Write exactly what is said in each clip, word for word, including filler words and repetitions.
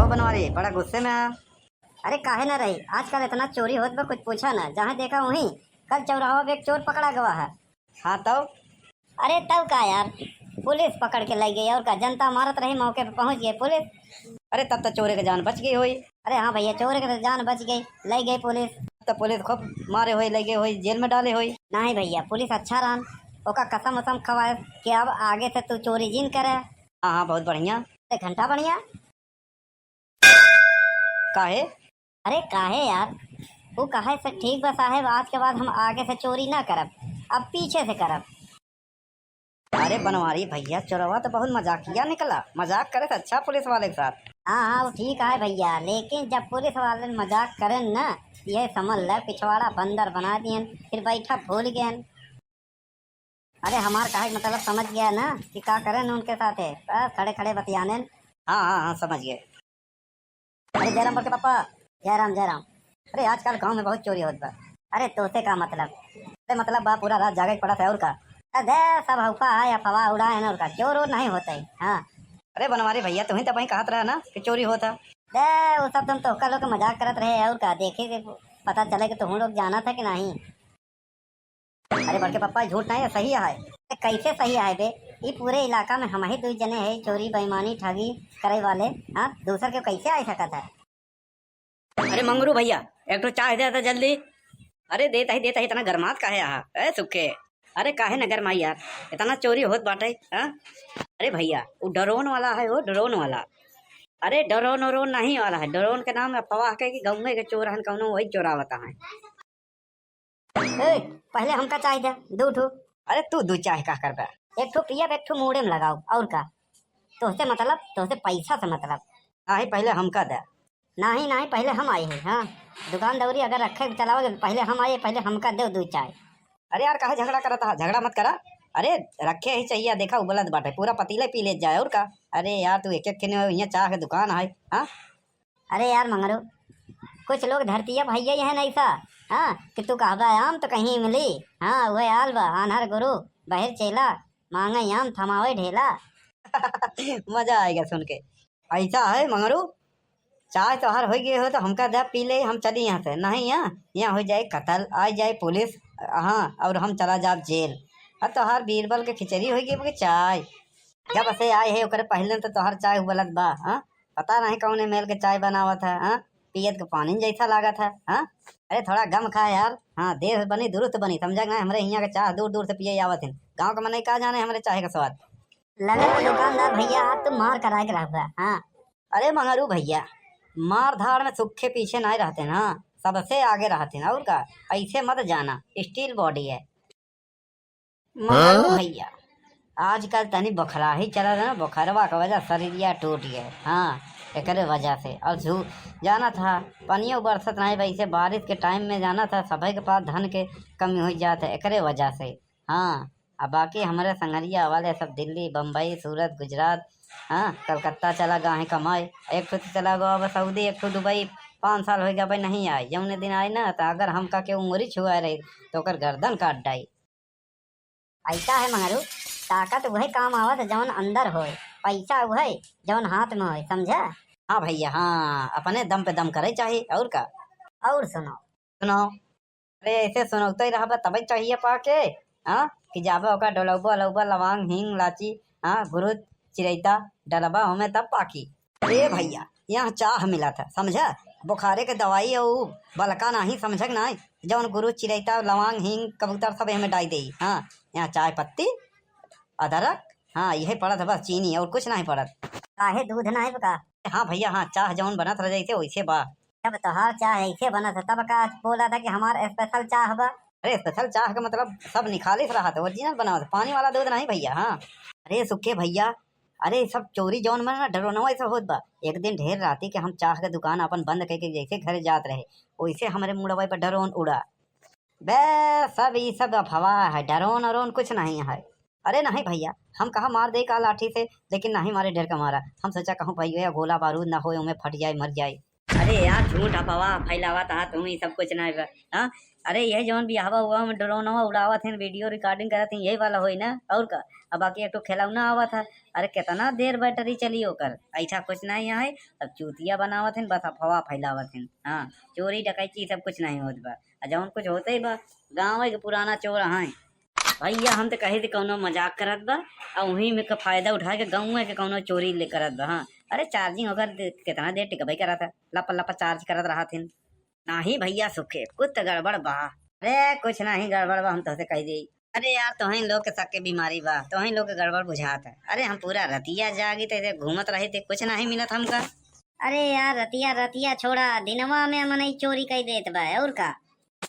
बनवारी, बड़ा गुस्से में है। अरे काहे ना रही, आजकल इतना चोरी होत बा, कुछ पूछा ना। जहाँ देखा वहीं, कल चौराहा पे एक चोर पकड़ा गवा है। हाँ तो? अरे तब का यार, पुलिस पकड़ के लै गई और का, जनता मारत रही, मौके पे पहुँच गई पुलिस। अरे तब तो चोरे के जान बच गई होई। अरे हाँ भैया, चोरे के तो जान बच गई, लै गई पुलिस। तो पुलिस खूब मारे होई, लै गई होई, जेल में डाले होई। नहीं भैया, पुलिस अच्छा रहन, ओका कसम उसम खवाए कि अब आगे से तू चोरी जिन करे। हाँ हाँ, बहुत बढ़िया। अरे घंटा बढ़िया। काहे? अरे काहे यार, वो कहे से ठीक बा साहेब, आज के बाद हम आगे से चोरी ना करब, अब पीछे से करब। अरे बनवारी भैया, चोरवा तो बहुत मजाकिया निकला, मजाक करे से अच्छा पुलिस वाले के साथ। हाँ हाँ, वो ठीक है भैया, लेकिन जब पुलिस वाले मजाक करें ना, ये समझ ले पिछवाड़ा बंदर बना दियन, फिर बैठा भूल गयन। अरे हमार कहे के मतलब समझ गया ना कि का करें उनके साथे, बस खड़े खड़े बतियाने। हाँ हाँ हाँ, समझ गए। अरे जयराम बड़के पापा, जयराम जयराम। अरे आजकल गांव में बहुत चोरी होत बा। अरे तोसे का मतलब? अरे मतलब बा पूरा रात जागे के पड़त है और का। अरे दे सब हौफा है, अफवाह उड़ाए हैं और का, चोर वोर नहीं होते। हाँ। अरे बनवारी भैया, तुहीं तो वहीं कहत रहा ना कि चोरी होता। दे वो सब तुम तोहका लोग के मजाक करत रहे और का, देखे के पता चले कि तुम लोग जाना था कि नहीं। अरे बड़के पप्पा, झूठ नहीं है, सही है। ए, कैसे सही है बे? ई पूरे इलाका में हम ही दुई जने है चोरी, बेईमानी, ठगी करे वाले। हाँ, दूसर के कैसे आ सकत है? अरे मंगरू भैया, एक ठो चाय दे दे जल्दी। अरे देता ही, देता ही, इतना गरमात काहे आहा? ए सुखे, अरे काहे न गरमाई यार, इतना चोरी होत बाटे। हाँ? अरे भैया, वो ड्रोन वाला है, वो ड्रोन वाला। अरे ड्रोन व्रोन नहीं वाला है, ड्रोन के नाम अफवाह के कि गाँव के चोर हन कौनो, वही चोरावता है। ए, पहले हमका चाय दे, दू ठो। अरे तू दू चाय का करबे? एक ठो पियब, एक ठो मूड़े में लगाओ, और का? तोहसे मतलब, तोहसे पैसा से मतलब। नाही, पहले हमका दे। नाही, नाही, पहले हम आए हैं, हाँ। दुकान दौरी अगर रखे के चलाओगे, पहले हम आए, पहले हमका दे दू चाय। अरे यार, काहे झगड़ा करत हा? झगड़ा मत करा। अरे रखे ही चाहिए, देखा उबलत बाटे, पूरा पतीला पी ले जाए, और का? अरे यार, तू एक एक खिने यहाँ चाह के दुकान है, हाँ? अरे यार मंगरू, कुछ लोग धरतिया भैया ही है नहीं सा, हाँ, कि तू कहबा आम तो कहीं मिली, हाँ, वह आल बा, आन्हर गुरु, बहिर चेला, मांगे आम थमावे ढेला। मजा आएगा सुन के। ऐसा है मंगरू, चाय तोहार हो गए हो तो हमका दे पी ले, हम चली यहाँ से। नहीं यहाँ, यहाँ हो जाए कत्ल, आ जाए पुलिस, हाँ, और हम चला जाब जेल। अब तोहार बीरबल के खिचड़ी हो गई कि चाय। जब से आए है ओकरे पहले तो तोहार चाय उबलत बा, हाँ? पता नहीं कौने मेल के चाय बनावत है, हाँ? पियत के पानी जैसा लागत है, हाँ? अरे थोड़ा गम खा यार, हाँ, देह बनी दुरुस्त बनी, समझा कि नहीं? हमरे हियाँ के चाह दूर दूर से पिए आवत हैं, गाँव के मनई का जाने हमरे चाय का स्वाद। लगे तो दुकानदार भैया आज तू मार कराए के रखबा, हाँ? अरे मंगरू भैया, मार धाड़ में सुखे पीछे नहीं रहते ना, सबसे आगे रहते ना, और का? ऐसे मत जाना, steel body है। मंगरू हाँ? भैया, आजकल तनी बोखरा ही चला रहा, बोखरवा के वजह शरीरिया टूट गए। हाँ, एकरे वजह से। और झू-, जाना था, पनियो बरसत नहीं, वैसे बारिश के time में जाना था, सभे के पास धन के कमी हो जात है, एकरे वजह से। हाँ, अब बाकी हमारे संगरिया वाले सब दिल्ली, बम्बई, सूरत, गुजरात, हाँ, कलकत्ता चला गए हैं कमाए। एक ठो तो चला गया अब सऊदी, एक ठो दुबई। पाँच साल हो गया भाई, नहीं आए। जौने दिन आए ना, तो अगर हमका के उंगली छुआ रही, तो ओकर गर्दन काट डाई। ऐसा है मंगरू, ताकत वही काम आवत जौन अंदर होए, पैसा वही जौन हाथ में होए, समझा? हाँ भैया, हाँ, अपने दम पे दम करे चाहिए, और का? और सुनो। सुनो। अरे ऐसे सुनौते रहबा तबे चाहिए पाके, हाँ? कि जाबा ओका डलौबा अलौबा लवांग हींग लाची, हाँ, गुरु चिरैता डलबा हमें तब पाकी। ए भैया, यहाँ चाह मिला था, समझा? बुखारे के दवाई है ऊ, बलका नहीं, समझक नहीं? जौन गुरु चिरैता लवांग हींग कबूतर सब हमें डाई देई, हाँ? यहाँ चाय पत्ती, अदरक, हाँ, यही पड़त है बस, चीनी और कुछ नहीं पड़त। काहे दूध नहीं बका? हाँ भैया, हाँ, चाह जौन बनत रह जैसे वैसे बा। जब तोहार चाह ऐसे बनत है, तब का बोला था कि हमार special चाह बा? अरे special चाह का मतलब सब निखालिस रहा था, original बनावत, पानी वाला दूध नहीं भैया। हाँ। अरे सुखे भैया, अरे सब चोरी जौन बना ना, डरोनवा ऐसा होत बा। एक दिन ढेर राती के हम चाह के दुकान अपन बंद करके जैसे घर जात रहे, वैसे हमरे मुड़वा पर ड्रोन उड़ा। बे, सब ई सब अफवाह है, ड्रोन व्रोन कुछ नहीं है। अरे नहीं भैया, हम कहा मार दे का लाठी से, लेकिन नहीं मारे, डर के मारा। हम सोचा कहूँ भैया गोला बारूद ना होए, उमें फट जाए, मर जाए। अरे यार, झूठ अफवाह फैलावत हा तुम, ई सब कुछ नहीं बा। हाँ, अरे यही जौन बियाहवा हुआ में ड्रोनवा उड़ावत हैं, video recording करत हैं, यही वाला होई ना, और का? अब बाकी एक ठो खिलौना आवत है, अरे कितना देर battery चली ओकर, ऐसा कुछ नहीं है। सब चूतिया बनावत हैं, बस अफवाह फैलावत हैं। हाँ, चोरी डकैती सब कुछ नहीं होत बा, आ जौन कुछ होते ही बा, गाँव के पुराना चोर हैं। भैया, हम तो कहे थे कौनो मजाक करत बा, आ वहीं में का फायदा उठा के गाँव के कौनो चोरी ले करत बा। हाँ, अरे charging होकर दे-, कितना देर टिकबे करत है, लप लप charge करत रहत हिन। नाही भैया सुखे, कुछ तो गड़बड़ बा। अरे कुछ नहीं गड़बड़ बा, हम तोहसे कह देई। अरे यार, तोहन लोग के शक के बीमारी बा, तोहन लोग के गड़बड़ बुझात है। अरे हम पूरा रतिया जागी थे, घूमत रहे थे, कुछ नहीं मिलत हमका। अरे यार, रतिया, रतिया छोड़ा, दिनवा में मनई चोरी कई देत बा, और का?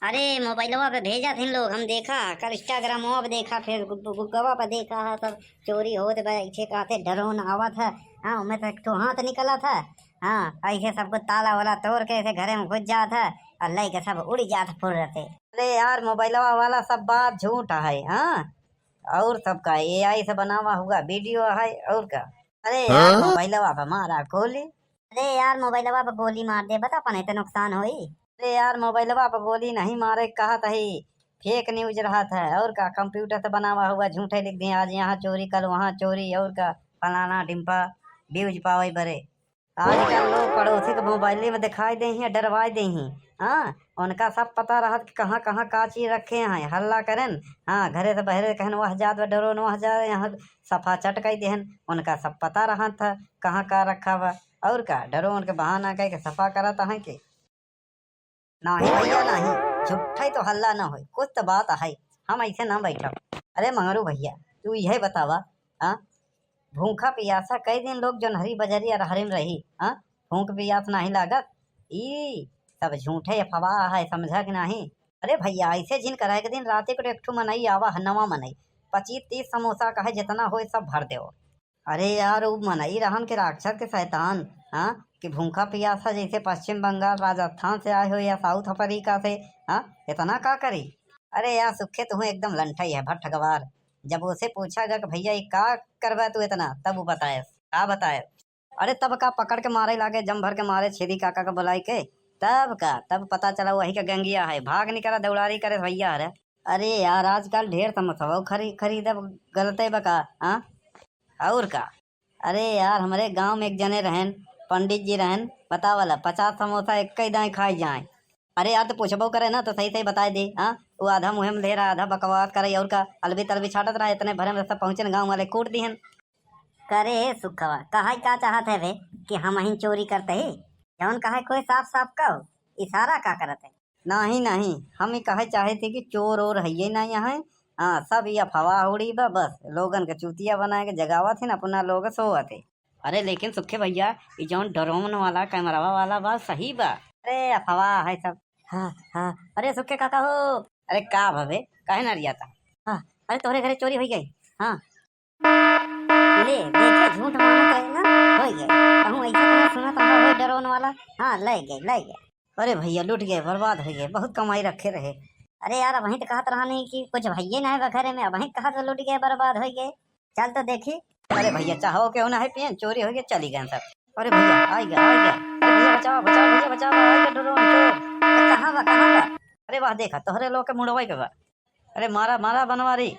अरे मोबाइलवा पे भेजत हैं लोग, हम देखा, कल Instagramवा पे देखा, Facebookवा पे देखा है, सब चोरी होत बा, ऐसे कहते drone आवत है, हाँ, उमें से एक ठो हाथ निकलत है, हाँ, ऐसे सबको ताला वाला तोड़ के ऐसे घरे में घुस जात है, और लइके सब उड़ी जात फुर्रते। अरे यार, मोबाइलवा वाला सब बात झूठ है, हाँ, और सबका AI से बनावा हुआ video है, और का? अरे यार, हाँ? मोबाइलवा पे मारा गोली। अरे यार, मोबाइलवा पे गोली मार दे, बता, अपन इतना नुकसान होई? अरे यार, मोबाइलवा पे गोली नहीं मारे, कहत है fake news रहत है, और का? Computer से बनावा हुआ, झूठे लिख दिए, आज यहाँ चोरी, कल वहाँ चोरी, और का? फलाना ढिम्पा views पावे बरे। आजकल लोग पड़ोसी के मोबाइल में दिखाई दे ही, डरवाई दे ही। हाँ, उनका सब पता रहत कि कहाँ कहाँ का चीज रखे हैं, हल्ला करेन। हाँ, घरे से बहरे कहन, "वह जात बा drone, वह जात," यहाँ सफा चटकाई देहन। उनका सब पता रहत है कहाँ का रखा बा, और का? Drone के बहाना कह के सफा करत हैं कि नहीं भैया, नहीं, झूठा ही तो हल्ला न होई, कुछ तो बात है, हम ऐसे ना बैठब। अरे मंगरू भैया, तू यह बतावा, हाँ, भूखा पियासा कई दिन लोग जोन्हरी बजरिया रहरी में रही, हाँ, भूख पियास नहीं लागत, ई सब झूठे अफवाह है, समझा कि नहीं? अरे भैया, ऐसे जिन करा, एक दिन राते को एक ठो मनई आवा है, नवा मनई, पच्चीस तीस समोसा कहे जितना होए सब भर देव। अरे यार, उ मनई रहन के राक्षस के शैतान, हाँ, कि भूखा पियासा जैसे पश्चिम बंगाल, राजस्थान से आए हो या South Africa से, हाँ, इतना का करी? अरे यार सुखे, तुहूँ एकदम लंठई है, भट्ठ गवार। जब उसे पूछा गया कि भैया, ये का करबा तू इतना, तब वो बताए, का बताए? अरे तब का पकड़ के मारे लागे, जम भर के मारे, छेदी काका के बुलाई के। तब का, तब पता चला वही का गंगिया है, भाग निकला, दौड़ारी करे भैया। अरे अरे यार, आजकल ढेर समोसवा खरी-, खरीदब गलते बा का, हाँ? और का? अरे यार, हमरे गाँव में एक जने रहन, पंडित जी रहन, बतावला, पचास समोसा एक ही दाएँ खाई जाए। अरे यार, तो पूछबो करे ना, तो सही सही बताए दे, हाँ? वो आधा मुँहे में धे रहा, आधा बकवास करे, और का? अलबी तलबी छाटत रहा, इतने भरे में सब पहुँचन, गाँव वाले कूट दिहन। करे सुखवा, कहा का चाहत है बे कि हम ही चोरी करते ही? जौन कहे कोई साफ साफ कहो, इशारा का करत है? नहीं, नहीं, हम ई कहे चाहे थे कि चोर ओर हइये नहीं है। हाँ, सब ई अफवाह उड़ी बा, बस लोगन के चूतिया बनाए के जगावत हिन, अपना लोग सोवत है। अरे लेकिन सुखे भैया, ई जौन drone वाला, कैमरावा वाला बा, सही बा। अरे अफवाह है सब। हाँ, हाँ। अरे सुखे काका हो। अरे का भवे, काहे ना रियाता? हाँ, अरे तोहरे घरे चोरी हुई गई। हाँ। ले, देखे, झूठ मानत है ना, होई गए। कहूँ ऐसे तो ना सुनत रहा हो drone वाला। हाँ, ले गए, ले गए। अरे भैया, लूट गए, बर्बाद हो गए, बहुत कमाई रखे रहे। अरे यार, अबहीं तो कहत रहा नहीं कि कुछ भइये ना है घरे में, अबहीं कहत लूट गए, बर्बाद हो गए। चल तो देखी। अरे भैया, चाहो केहू ना है पियन, चोरी हो गए, चली गए सब। अरे भैया, आई गए, आई गए। अरे भैया, बचाओ, बचाओ, भैया, बचाओ, आई गए drone चोर। अरे कहाँ बा, कहाँ बा? अरे वाह, देखा, तोहरे लोग के मुड़वई पे बा। अरे मारा, मारा बनवारी।